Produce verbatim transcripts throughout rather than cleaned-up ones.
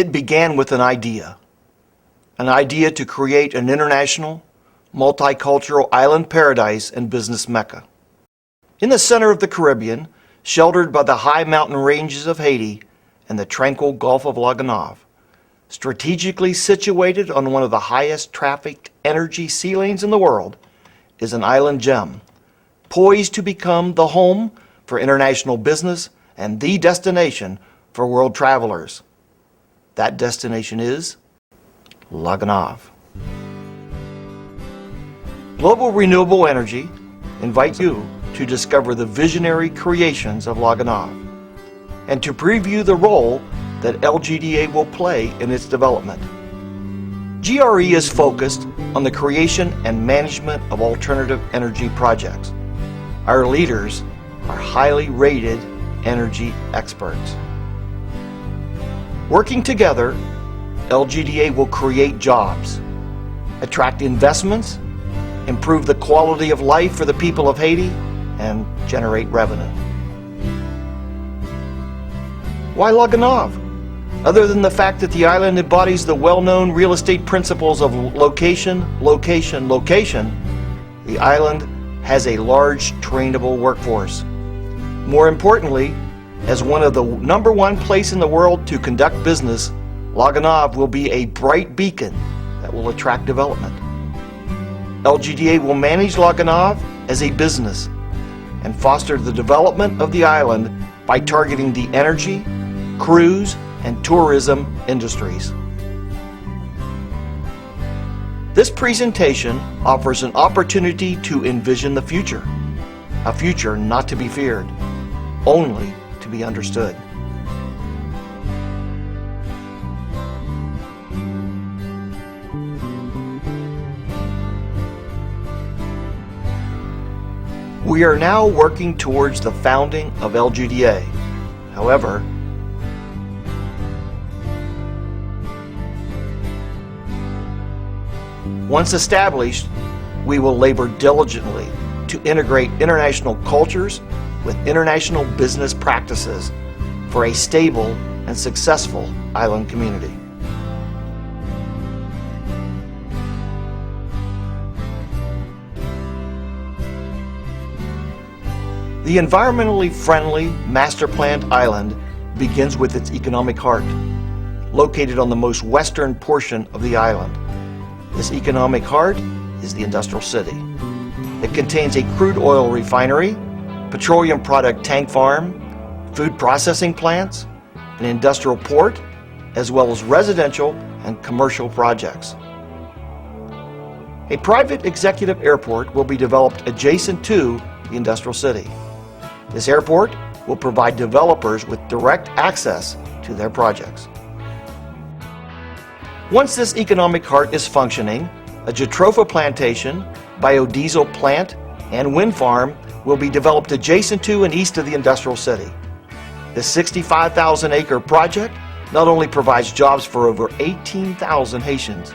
It began with an idea, an idea to create an international, multicultural island paradise and business mecca. In the center of the Caribbean, sheltered by the high mountain ranges of Haiti and the tranquil Gulf of La Gonâve, strategically situated on one of the highest trafficked energy sea lanes in the world, is an island gem, poised to become the home for international business and the destination for world travelers. That destination is La Gonâve. Global Renewable Energy invites you to discover the visionary creations of La Gonâve and to preview the role that L G D A will play in its development. G R E is focused on the creation and management of alternative energy projects. Our leaders are highly rated energy experts. Working together, L G D A will create jobs, attract investments, improve the quality of life for the people of Haiti, and generate revenue. Why La Gonâve? Other than the fact that the island embodies the well-known real estate principles of location, location, location, the island has a large trainable workforce. More importantly, as one of the number one place in the world to conduct business, La Gonâve will be a bright beacon that will attract development. L G D A will manage La Gonâve as a business and foster the development of the island by targeting the energy, cruise, and tourism industries. This presentation offers an opportunity to envision the future, a future not to be feared, only to be understood. We are now working towards the founding of L G D A. However, once established, we will labor diligently to integrate international cultures with international business practices for a stable and successful island community. The environmentally friendly master planned island begins with its economic heart, located on the most western portion of the island. This economic heart is the industrial city. It contains a crude oil refinery, petroleum product tank farm, food processing plants, an industrial port, as well as residential and commercial projects. A private executive airport will be developed adjacent to the industrial city. This airport will provide developers with direct access to their projects. Once this economic heart is functioning, a jatropha plantation, biodiesel plant, and wind farm will be developed adjacent to and east of the industrial city. This sixty-five thousand acre project not only provides jobs for over eighteen thousand Haitians,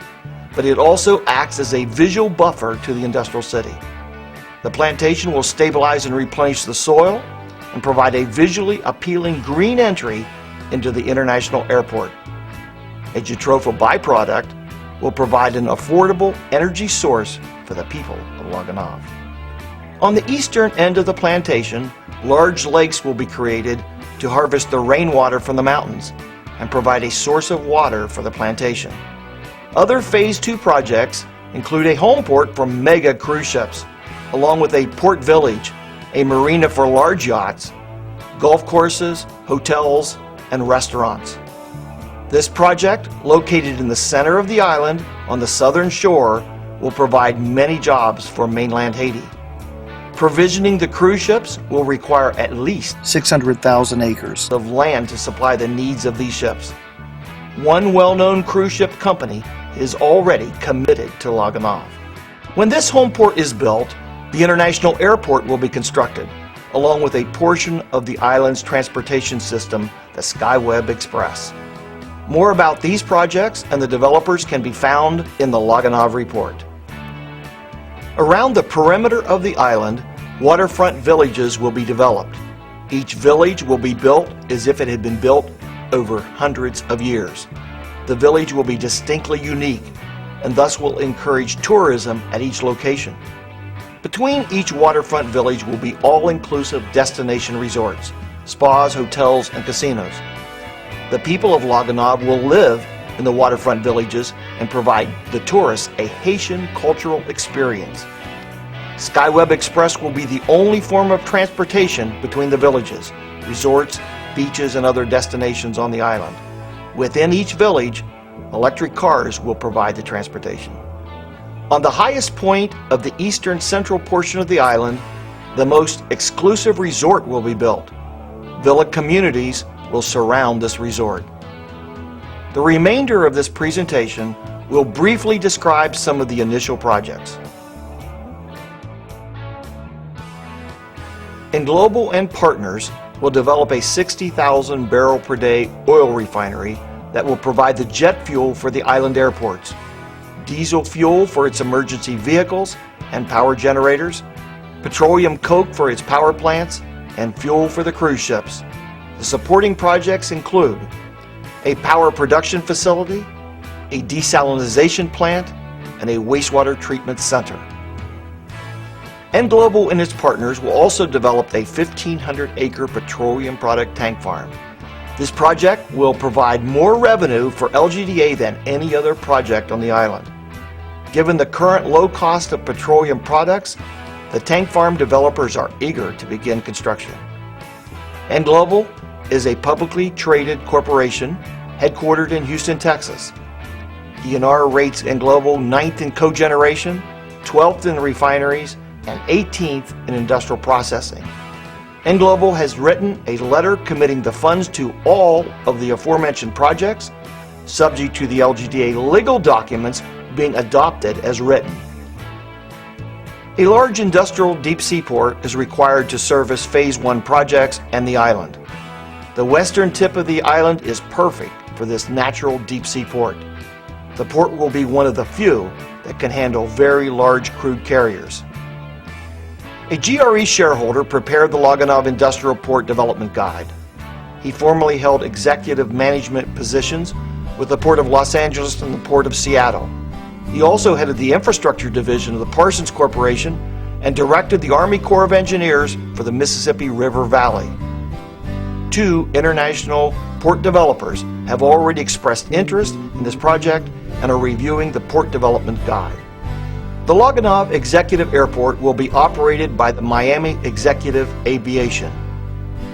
but it also acts as a visual buffer to the industrial city. The plantation will stabilize and replenish the soil and provide a visually appealing green entry into the international airport. A jatropha byproduct will provide an affordable energy source for the people of La Gonâve. On the eastern end of the plantation, large lakes will be created to harvest the rainwater from the mountains and provide a source of water for the plantation. Other Phase two projects include a home port for mega cruise ships, along with a port village, a marina for large yachts, golf courses, hotels, and restaurants. This project, located in the center of the island on the southern shore, will provide many jobs for mainland Haiti. Provisioning the cruise ships will require at least six hundred thousand acres of land to supply the needs of these ships. One well-known cruise ship company is already committed to La Gonâve. When this home port is built, the international airport will be constructed, along with a portion of the island's transportation system, the Skyweb Express. More about these projects and the developers can be found in the La Gonâve report. Around the perimeter of the island, waterfront villages will be developed. Each village will be built as if it had been built over hundreds of years. The village will be distinctly unique and thus will encourage tourism at each location. Between each waterfront village will be all-inclusive destination resorts, spas, hotels, and casinos. The people of La Gonâve will live in the waterfront villages and provide the tourists a Haitian cultural experience. Skyweb Express will be the only form of transportation between the villages, resorts, beaches, and other destinations on the island. Within each village, electric cars will provide the transportation. On the highest point of the eastern central portion of the island, the most exclusive resort will be built. Villa communities will surround this resort. The remainder of this presentation will briefly describe some of the initial projects. Englobal and partners will develop a sixty thousand barrel per day oil refinery that will provide the jet fuel for the island airports, diesel fuel for its emergency vehicles and power generators, petroleum coke for its power plants, and fuel for the cruise ships. The supporting projects include a power production facility, a desalinization plant, and a wastewater treatment center. Englobal and its partners will also develop a fifteen hundred acre petroleum product tank farm. This project will provide more revenue for L G D A than any other project on the island. Given the current low cost of petroleum products, the tank farm developers are eager to begin construction. Englobal is a publicly traded corporation headquartered in Houston, Texas. E and R rates Englobal ninth in cogeneration, twelfth in refineries, and eighteenth in industrial processing. Englobal has written a letter committing the funds to all of the aforementioned projects, subject to the L G D A legal documents being adopted as written. A large industrial deep sea port is required to service Phase one projects and the island. The western tip of the island is perfect for this natural deep sea port. The port will be one of the few that can handle very large crude carriers. A G R E shareholder prepared the La Gonâve Industrial Port Development Guide. He formerly held executive management positions with the Port of Los Angeles and the Port of Seattle. He also headed the infrastructure division of the Parsons Corporation and directed the Army Corps of Engineers for the Mississippi River Valley. Two international port developers have already expressed interest in this project and are reviewing the port development guide. The La Gonâve Executive Airport will be operated by the Miami Executive Aviation.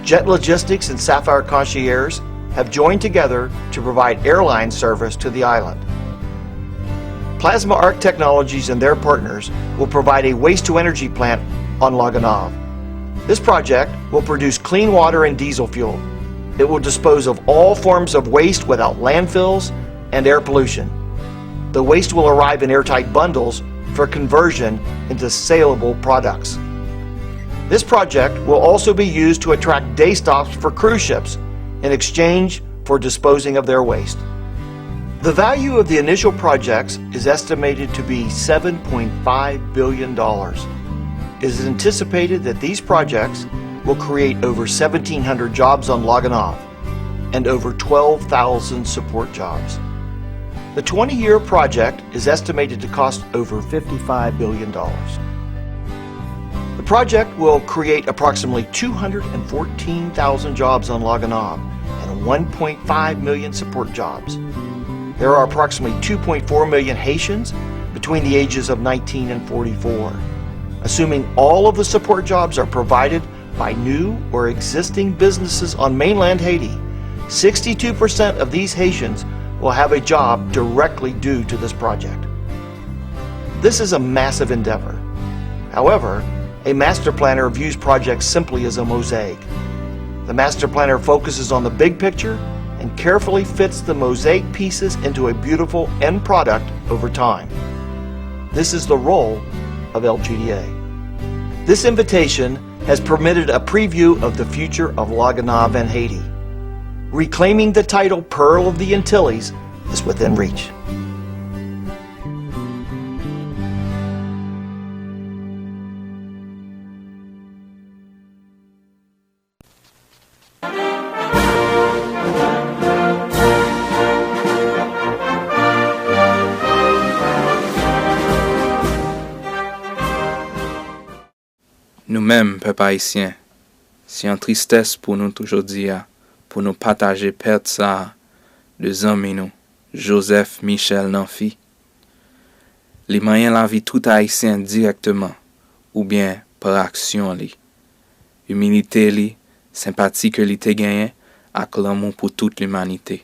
Jet Logistics and Sapphire Concierge have joined together to provide airline service to the island. Plasma Arc Technologies and their partners will provide a waste-to-energy plant on La Gonâve. This project will produce clean water and diesel fuel. It will dispose of all forms of waste without landfills and air pollution. The waste will arrive in airtight bundles for conversion into saleable products. This project will also be used to attract day stops for cruise ships in exchange for disposing of their waste. The value of the initial projects is estimated to be seven point five billion dollars. It is anticipated that these projects will create over seventeen hundred jobs on La Gonâve and over twelve thousand support jobs. The twenty-year project is estimated to cost over fifty-five billion dollars. The project will create approximately two hundred fourteen thousand jobs on La Gonâve and one point five million support jobs. There are approximately two point four million Haitians between the ages of nineteen and forty-four. Assuming all of the support jobs are provided by new or existing businesses on mainland Haiti, sixty-two percent of these Haitians will have a job directly due to this project. This is a massive endeavor. However, a master planner views projects simply as a mosaic. The master planner focuses on the big picture and carefully fits the mosaic pieces into a beautiful end product over time. This is the role of L G D A. This invitation has permitted a preview of the future of La Gonâve and Haiti. Reclaiming the title Pearl of the Antilles is within reach. Menm pèp ayisyen, se yon tristès pou nou tou jodi a, pou nou pataje pèt sa a de zanmi nou, Joseph Michel Namphy. Li manyen lavi tout Ayisyen dirèkteman oubyen pa aksyon li, imilite li, senpati ke li te genyen ak lanmou pou tout limanite.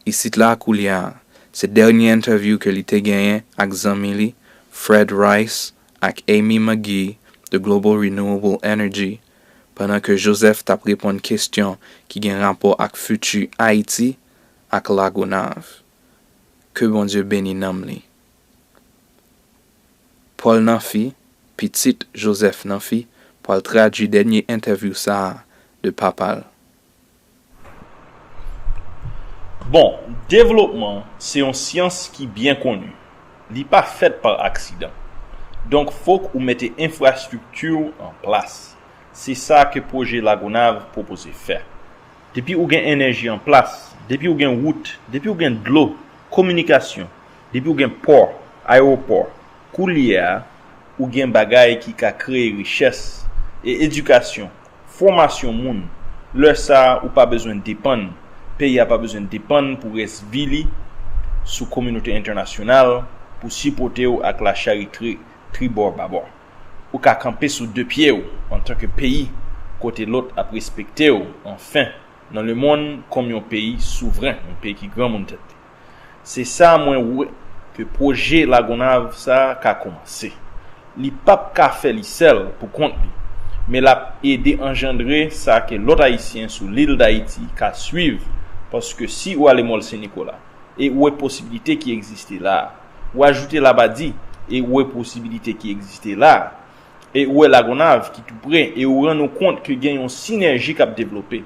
Isit la koulye a, se dènye entèvyou ke li te genyen ak zanmi li, Fred Rice ak Amy McGee de Global Renewable Energy, pandan ke Joseph t ap reponn kesyon ki gen rapò ak fiti Ayiti ak Lagonav. Ke Bondye beni nanm li. Paul Namphy, pitit Joseph Namphy, pral tradui dènye entèvyou sa a de papa l. Bon, devlopman se yon syans ki byen koni. Li pa fèt pa aksidan. Donk fok ou mete enfrastrikti w an plas. Se sa ke pwojè Lagonav pwopoze fè. Depi ou gen enèji an plas, depi ou gen wout, depi ou gen dlo, kominikasyon, depi ou gen pò, ayewopò, koulye a, ou gen bagay ki ka kreye richès, e edikasyon, fòmasyon moun, lè sa a ou pa bezwen depann, peyi a pa bezwen depann pou rès vi li sou kominote entènasyonal pou sipòte w ak lachari tribò babò. Ou ka kanpe sou de pye w antanke peyi kote lòt ap respekte w, anfen, nan lemonn kòm yon peyi souvren, yon peyi ki granmoun tèt li. Se sa mwen wè ke pwojè Lagonav sa a ka kòmanse. Li p ap ka fè li sèl pou kont li, men l ap ede anjandre sa ke lòt Ayisyen sou lil Dayiti ka swiv, paske si ou ale Mòl Sen Nikola e ou wè posiblite ki egziste la a, ou ajoute Labadi e ou wè posiblite ki egziste la a, e ou wè Lagonav ki tou pre e ou rann ou kont ke gen yon sinèji k ap devlope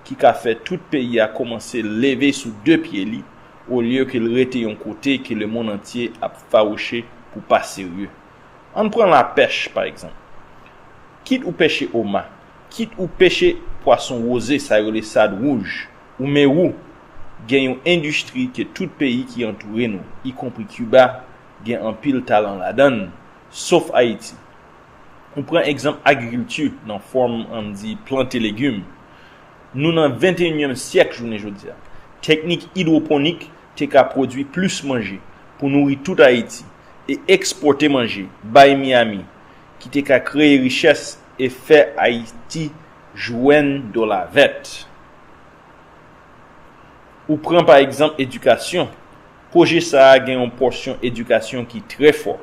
ki ka fè tout peyi a kòmanse leve sou de pye li olye ke l rete yon kote ke lemonn antye ap fawouche pou pa serye. Ann pran lapèch pa egzanp. Kit ou pèche oma, kit ou pèche pwason woze sa yo rele sad wouj, ou mewou, gen yon endistri ke tout peyi ki antoure nou, ikonpri Kiba, gen anpil talan ladan l, sof Ayiti. Ou pran egzanp agrikilti nan fòm ann di plante legim. Nou nan venteyinyèm syèk jounen jodi a. Teknik idwoponik te ka pwodui plis manje pou nouri tout Ayiti e ekspòte manje bay Miami ki te ka kreye richès e fè Ayiti jwenn dola vèt. Ou pran pa egzanp edikasyon. Pwojè sa a gen yon pòsyon edikasyon ki trè fò.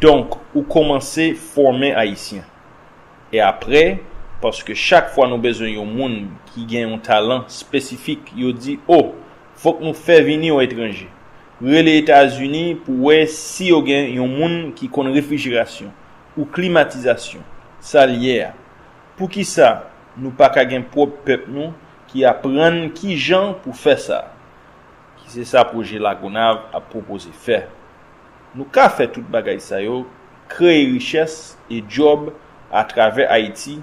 Donk, ou kòmanse fòme Ayisyen. E apre, paske chak fwa nou bezwen yon moun ki gen yon talan espesifik, yo di, o, fòk nou fè vini yon etranje. Rele Etazini pou wè si yo gen yon moun ki konn refrijerasyon ou klimatizasyon, sa l ye a. Poukisa nou pa ka gen pwòp pèp nou ki aprann kijan pou fè sa? Ki se sa pwojè Lagonav ap pwopoze fè. Nou ka fè tout bagay sa yo, kreye richès e djòb atravè Ayiti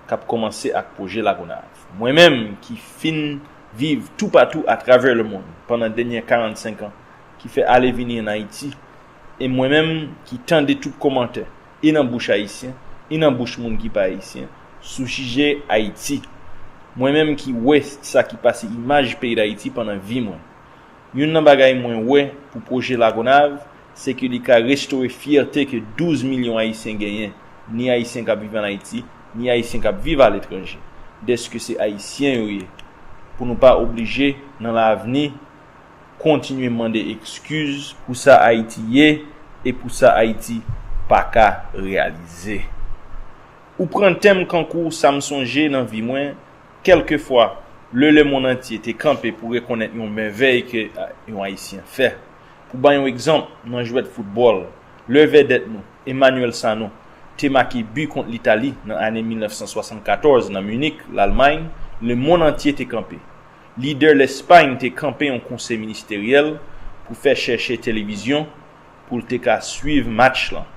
k ap kòmanse ak pwojè Lagonav. Mwen menm ki fin viv toupatou atravè lemonn pandan dènye karannsenk an, ki fè ale vini ann Ayiti, e mwen menm ki tande tout kòmantè, e nan bouch Ayisyen, e nan bouch moun ki pa Ayisyen, sou sijè Ayiti. Mwen menm ki wè sa ki pase imaj peyi Dayiti pandan vi mwen. Youn nan bagay mwen wè pou pwojè Lagonav, se ke li ka restore fyète ke douz milyon Ayisyen genyen, ni Ayisyen k ap viv ann Ayiti, ni Ayisyen k ap viv aletranje, dèske se Ayisyen yo ye, pou nou pa oblije, nan lavni, kontinye mande ekskiz pou sa Ayiti ye e pou sa Ayiti pa ka reyalize. Ou pran tèm kankou sa m sonje nan vi mwen, kèlkefwa, lè lemonn antye te kanpe pou rekonèt yon mèvèy ke yon Ayisyen fè. Pou bay yon egzanp, nan jwèt foutbòl, lè vèdèt nou, Emmanuel Sano, te make bi kont Litali nan ane mil nèf san swasannkatòz nan Minik, Lalmay, lemonn antye te kanpe. Lidè Lèspay te kanpe yon konsèy ministeryèl pou fè chèche televizyon pou l te ka swiv match lan,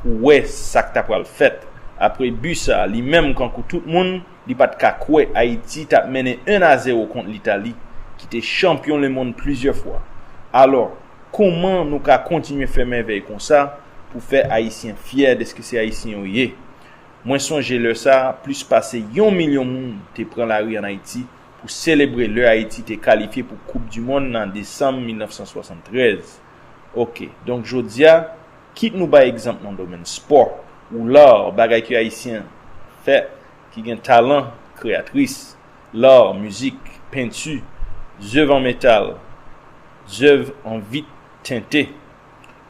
pou wè sa k ta pral fèt. Apre bi sa a, li menm kankou tout moun, li pa t ka kwè Ayiti t ap mennen en a zewo kont Litali, ki te chanpyon lemonn plizyè fwa. Alò, kòman nou ka kontinye fè mèvèy konsa pou fè Ayisyen fyè dèske se Ayisyen yo ye. Mwen sonje lè sa a, plis pase yon milyon moun te pran lari ann Ayiti pou selebre lè Ayiti te kalifye pou Koup di Monn nan desanm mil nèf san swasanntrèz. Oke, donk jodi a, kit nou bay egzanp nan domèn spò ou lar, bagay ke Ayisyen fè ki gen talan kreyatris, lar, mizik, penti, zèv an metal, zèv an vit tente.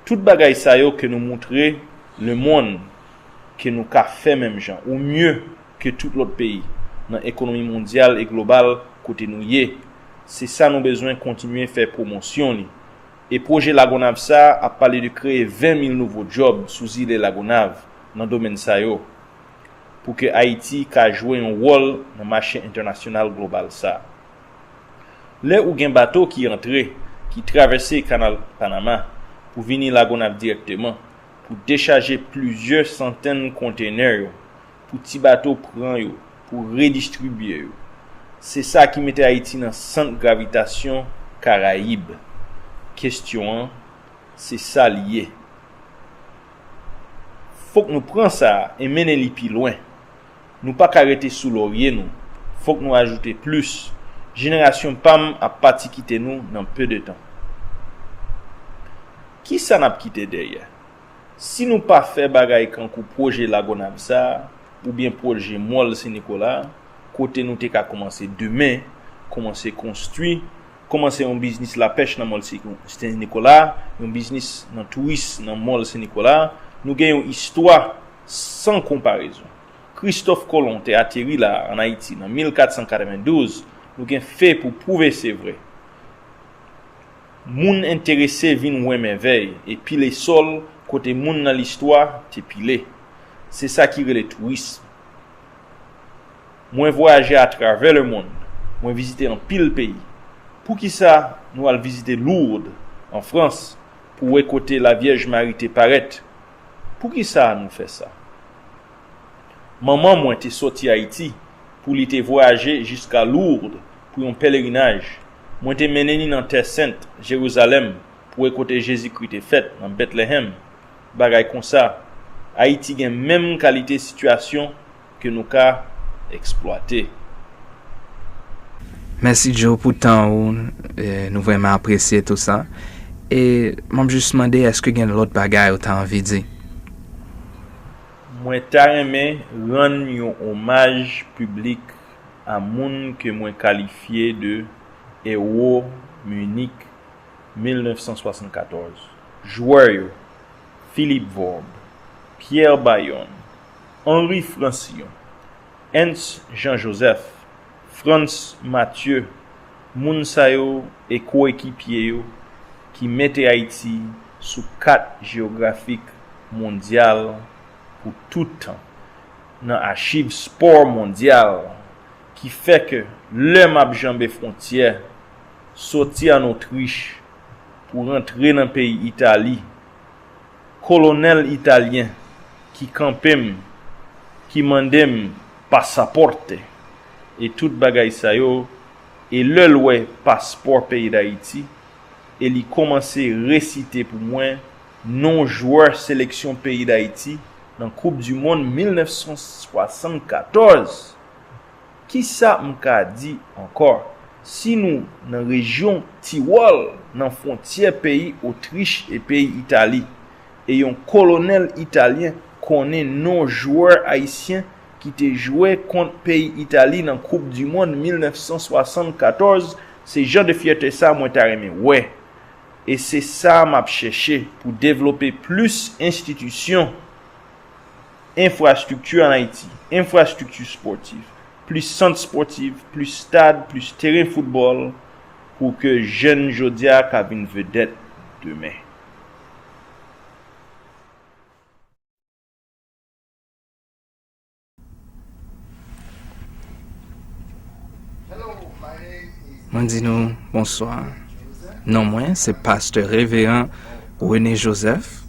Tout bagay sa yo ke nou moutre lemonn ke nou ka fè menm jan ou mye ke tout lòt peyi nan ekonomi mondyal e global kote nou ye. Se sa nou bezwen kontinye fè pwomosyon li. E pwojè Lagonav sa a ap pale de kreye ven mil nouvo djòb sou zile Lagonav nan domèn sa yo, pou ke Ayiti ka jwe yon wòl nan mache entènasyonal global sa a. Lè ou gen bato ki antre, ki travèse Kanal Panama pou vini Lagonav dirèkteman, pou dechaje plizyè santèn kontenè yo, pou ti bato pran yo, pou redistribye yo. Se sa ki mete Ayiti nan sant gravitasyon Karayib. Kesyon an, se sa li ye. Fòk nou pran sa a e mennen li pi lwen. Nou pa ka rete sou lorye nou. Fòk nou ajoute plis. Jenerasyon pa m ap pati kite nou nan pe de tan. Kisa n ap kite dèyè? Si nou pa fè bagay kankou pwojè Lagonav sa a, oubyen pwojè Mòl Sen Nikola a, kote nou te ka kòmanse demen, kòmanse konstwi, kòmanse yon biznis lapèch nan Mòl Sen Nikola, yon biznis nan touris nan Mòl Sen Nikola, nou gen yon istwa san konparezon. Kristòf Kolon te ateri la a, ann Ayiti, nan mil kat san katrevendouz, nou gen fe pou pwouve se vre. Moun enterese vin wè mèvèy e pile sòl kote moun nan listwa te pile. Se sa ki rele tourism. Mwen vwayaje atravè lemonn, mwen vizite anpil peyi. Poukisa nou al vizite Lourdes, an Frans, pou wè kote Lavyèj Mari te parèt? Poukisa nou fè sa? Manman mwen te sòti Ayiti pou li te vwayaje jiska Lourdes pou yon pelerinaj. Mwen te mennen li nan Tè Sent, Jerizalèm, pou wè kote Jezikri te fèt, nan Betlehèm. Bagay konsa. Ayiti gen menm kalite sitiyasyon ke nou ka eksplwate. Mèsi Joe pou tan ou, nou vrèman apresye tou sa. E m ap jis mande èske gen lòt bagay ou ta anvi di? Mwen ta renmen rann yon omaj piblik a moun ke mwen kalifye de ewo Munich mil nèf san swasannkatòz. Jwè yo, Philippe Vorbe, Pierre Bayonne, Henri Francillon, Ernst Jean Joseph, Frantz Mathieu, moun sa yo e koekipye yo ki mete Ayiti sou kat jewografik mondyal pou tout tan nan achiv spò mondyal ki fè ke lè m ap janbe fwontyè, sòti ann Otrich pou rantre nan peyi Itali, kolonèl italyen ki kanpe m, ki mande m pasaporte e tout bagay sa yo, e lè l wè paspò peyi Dayiti, e li kòmanse resite pou mwen non jwè seleksyon peyi Dayiti nan Koup di Mond mil nèf san swasannkatòz. Kisa m ka di ankò? Si nou nan rejyon Tiwòl, nan fwontyè peyi Otrich e peyi Itali, e yon kolonèl italyen konnen non jwè ayisyen ki te jwe kont peyi Itali nan Koup di Mond mil nèf san swasannkatòz, se jan de fyète sa mwen ta renmen wè. E se sa m ap chèche pou devlope plis enstitisyon, enfrastrikti ann Ayiti, enfrastrikti spòtif, plis sant spòtif, plis stad, plis teren foutbòl, pou ke jèn jodi a ka vin vedèt demen. Mwen di nou bonswa. Non mwen se Pastè Reveran René Joseph.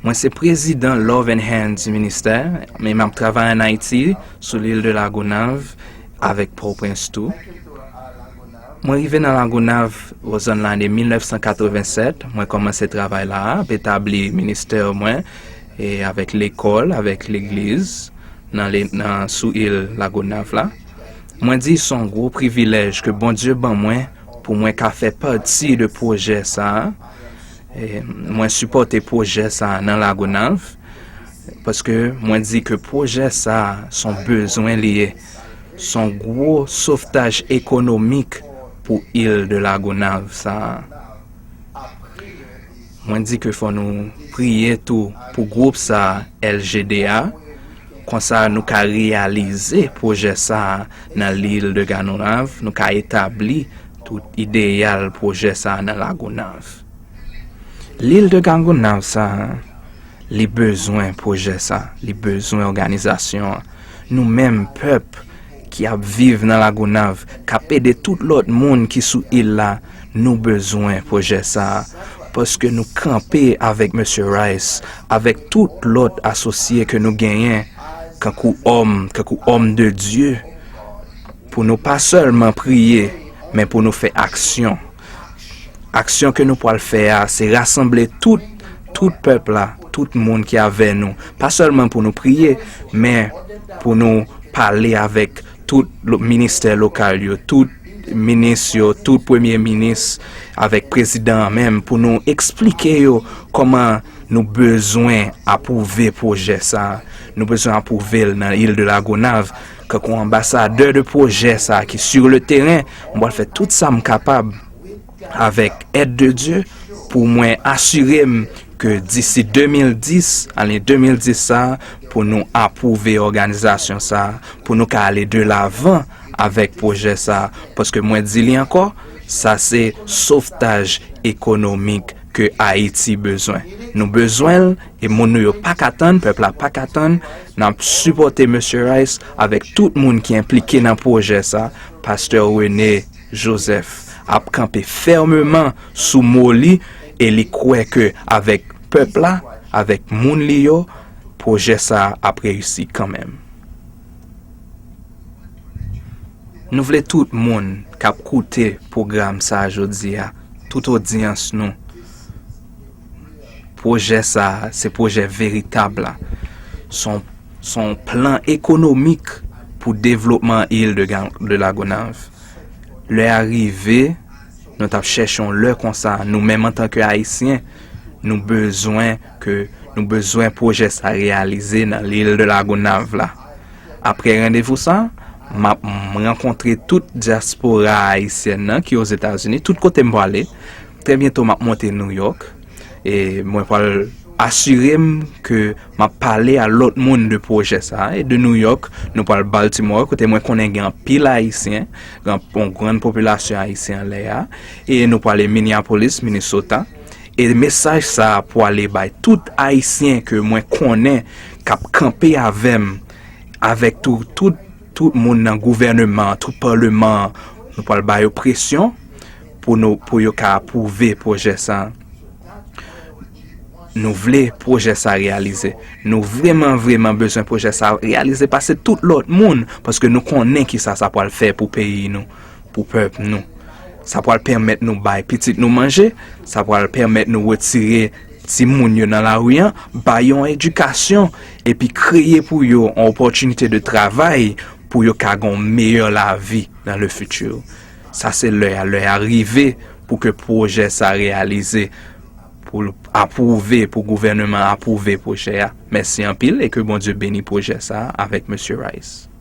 Mwen se prezidan Love and Hands Ministè, men m ap travay ann Ayiti, sou lil de Lagonav, avèk Pòtoprens tou. Mwen rive nan Lagonav ozòn lane mil nèf san katreven sèt. Mwen kòmanse travay la a, ap etabli ministè mwen e avèk lekòl, avèk legliz nan, le- nan sou il Lagonav la. Mwen di se yon gwo privilèj ke Bondye ban mwen pou mwen ka fè pati de pwojè sa a. E, mwen sipòte pwojè sa a nan Lagonav, paske mwen di ke pwojè sa a se yon bezwen li ye, se yon gwo sovtaj ekonomik pou il de Lagonav sa a. Mwen di ke fò nou priye tou pou gwoup sa a, L G D A, konsa nou ka reyalize pwojè sa a nan lil de Lagonav, nou ka etabli tout ideyal pwojè sa a nan Lagonav. Lil de Lagonav sa a, li bezwen pwojè sa, li bezwen òganizasyon an. Nou menm pèp ki ap viv nan Lagonav, k ap ede tout lòt moun ki sou il la, nou bezwen pwojè sa a. Paske nou kanpe avèk Mesye Rice, avèk tout lòt asosye ke nou genyen, kankou òm, kankou òm de Dye, pou nou pa sèlman priye, men pou nou fè aksyon. Aksyon ke nou pral fè a, se rasanble tout, tout pèp la, tout moun ki avè nou. Pa sèlman pou nou priye, men pou nou pale avèk tout lo- ministè lokal yo, tout minis yo, tout premye minis, avèk prezidan an menm, pou nou eksplike yo kòman nou bezwen apwouve pwojè sa a. Nou bezwen apwouve l nan il de Lagonav. Kankou anbasadè de pwojè sa a ki sur le terrain, mwen pral fè tout sa m kapab avèk èd de Dye, pou mwen asire m ke disi de mil dis, ane de mil dis sa a, pou nou apwouve òganizasyon sa a, pou nou ka ale de lavan avèk pwojè sa a. Paske mwen di li ankò, sa se sovtaj ekonomik ke Ayiti bezwen. Nou bezwen l, e moun nou yo pa ka tann, pèp la pa ka tann. N ap sipòte Mesye Rice avèk tout moun ki enplike nan pwojè sa. Pastè René Joseph ap kanpe fèmeman sou mo li, e li kwè ke avèk pèp la, avèk moun li yo, pwojè sa ap reyisi kanmenm. Nou vle tout moun k ap koute pwogram sa a jodi a, tout odyans nou, pwojè sa a, se pwojè veritab la. Se yon, se yon plan ekonomik pou devlopman il de, Ga- de Lagonav. Lè a rive, nou t ap chèche yon lè konsa, nou menm antanke Ayisyen, nou bezwen ke, nou bezwen pwojè sa reyalize nan lil de Lagonav la. Apre randevou sa, m ap rankontre tout dyaspora ayisyèn nan ki Ozetazini, tout kote m prale. Trè byento, m ap monte Nouyòk. E mwen pral asire m ke m ap pale a lòt moun de pwojè sa a. E de Nouyòk, nou pral Baltimore, kote mwen konnen gen anpil Ayisyen, gen yon grann popilasyon Ayisyen anlè a. E nou prale Minneapolis, Minnesota. E mesaj sa a pwale bay tout Ayisyen ke mwen konnen k ap kanpe avè m, avèk tou, tout, tout moun nan gouvèneman an, tout palman an. Nou pral ba yo presyon pou nou, pou yo ka apwouve pwojè sa a. Nou vle pwojè sa a reyalize. Nou vrèman, vrèman bezwen pwojè sa a reyalize pase tout lòt moun, paske nou konnen kisa sa pral fè pou peyi nou, pou pèp nou. Sa pral pèmèt nou bay pitit nou manje, sa pral pèmèt nou retire timoun yo nan lari a, bay yo yon edikasyon, epi kreye pou yo yon opòtinite de travay pou yo ka gen yon meyè lavi dans le futur. Sa se lè a, lè a rive pou ke pwojè sa reyalize, pou l apwouve, pou gouvèneman apwouve pwojè a. Mèsi anpil e ke Bondye beni pwojè sa a avèk Mesye Rice.